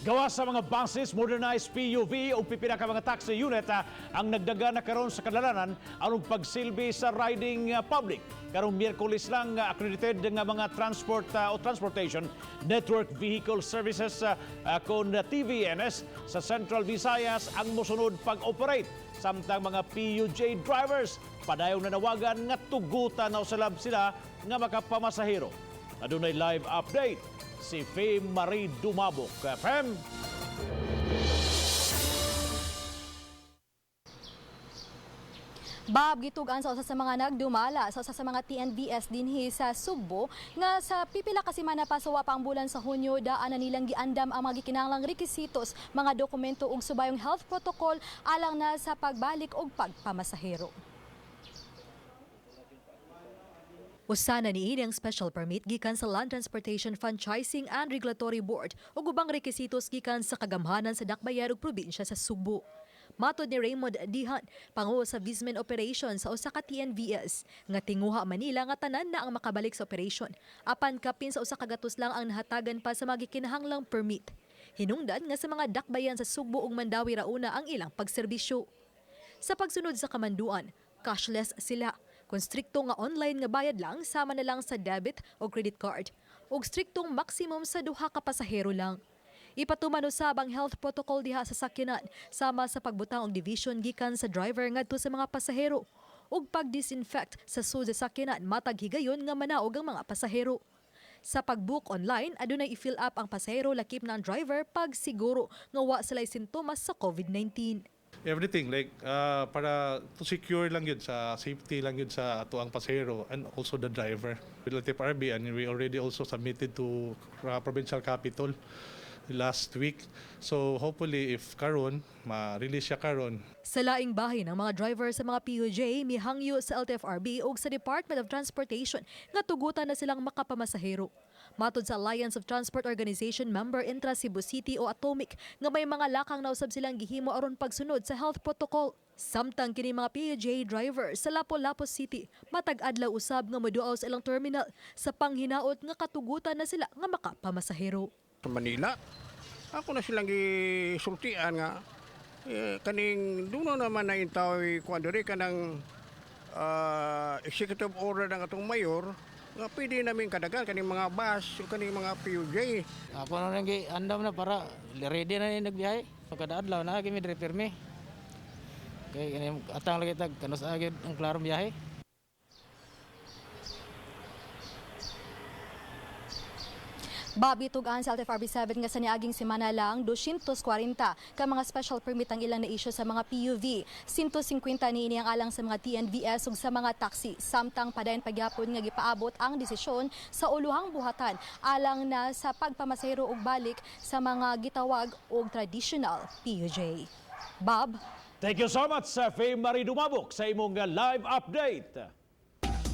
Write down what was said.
Gawas sa mga buses, modernized PUV o pipila ka mga taxi unit ang nagdaga na karon sa kadalanan aron pagsilbi sa riding public. Karong Miyerkules lang, accredited nga mga transport o Transportation Network Vehicle Services kon TVNS sa Central Visayas ang mosunod pag-operate, samtang mga PUJ drivers padayong nanawagan nga tugutan na usalab sila nga makapamasahero. Adunay live update si Fame Marie Dumabok. Fem? Bob, gitugan sa usa sa mga nagdumala sa usa sa mga TNVS dinhi sa Sugbo nga sa pipila ka semana pa sa wa pa ang bulan sa Hunyo, daan na nilang giandam ang mga gikinahanglang rekisitos, mga dokumento ug subayong health protocol alang na sa pagbalik og pagpamasahero. Usa na niini ang special permit gikan sa Land Transportation Franchising and Regulatory Board ug ubang rekisitos gikan sa kagamhanan sa Dakbayan ug probinsya sa Sugbo. Matod ni Raymond Dihan, pangulo sa Vismin Operation sa usa ka TNVS, nga tinguha Manila nga tanan na ang makabalik sa operation. Apan kapin sa 100 lang ang nahatagan pa sa mga gikinahanglang permit. Hinungdan nga sa mga dakbayan sa Sugbo ug Mandaue ra una ang ilang pagserbisyo. Sa pagsunod sa kamanduan, cashless sila. Kung strikto nga online nga bayad lang, sama na lang sa debit o credit card. Ug striktong maximum sa duha ka pasahero lang. Ipatuman usab ang health protocol diha sa sakyanan, sama sa pagbutang og division gikan sa driver ngadto sa mga pasahero ug pag-disinfect sa sud sa sakyanan matag higayon nga manaog ang mga pasahero. Sa pag-book online, adunay i-fill up ang pasahero lakip na ang driver pag siguro nga wa sila sintomas sa COVID-19. Everything like para to secure lang yun sa safety lang yun sa ato ang pasahero and also the driver with LTFRB, and we already also submitted to provincial capital last week, so hopefully if karon ma-release siya karon. Sa laing bahin, ang mga driver sa mga PUJ mihangyo sa LTFRB ug sa Department of Transportation nga tugutan na silang makapamasahero. Matod sa Alliance of Transport Organization member intra Cebu City o Atomic nga may mga lakang nausab silang gihimo aron pagsunod sa health protocol. Samtang kini mga PUJ driver sa Lapu-Lapu City matag adlaw usab nga moduaw sa ilang terminal sa panghinaot nga katugutan na sila nga makapamasahero. Sa Manila. Ako na silang gisultian nga kaning duno naman na intaw kuan diri kanang executive order ng atong mayor nga pwede namin kadagan kaning mga bus o kaning mga PUJ. Ako na lang andam na para ready na ni nagbiyahe. So kada adlaw na kami diri pirmi. Kay kani atang lagi tag kanus agad ang klarong biyahe. Bob, gitugaan sa LTFRB 7 nga sa niaging semana lang, 240 ka mga special permit ang ilang na-issue sa mga PUV. 150 niini ang alang sa mga TNVS ug sa mga taxi. Samtang padayon pagyapon nga gipaabot ang desisyon sa uluhang buhatan alang na sa pagpamasahero og balik sa mga gitawag og traditional PUJ. Bob? Thank you so much, Faye Marie Dumabok, sa imong live update.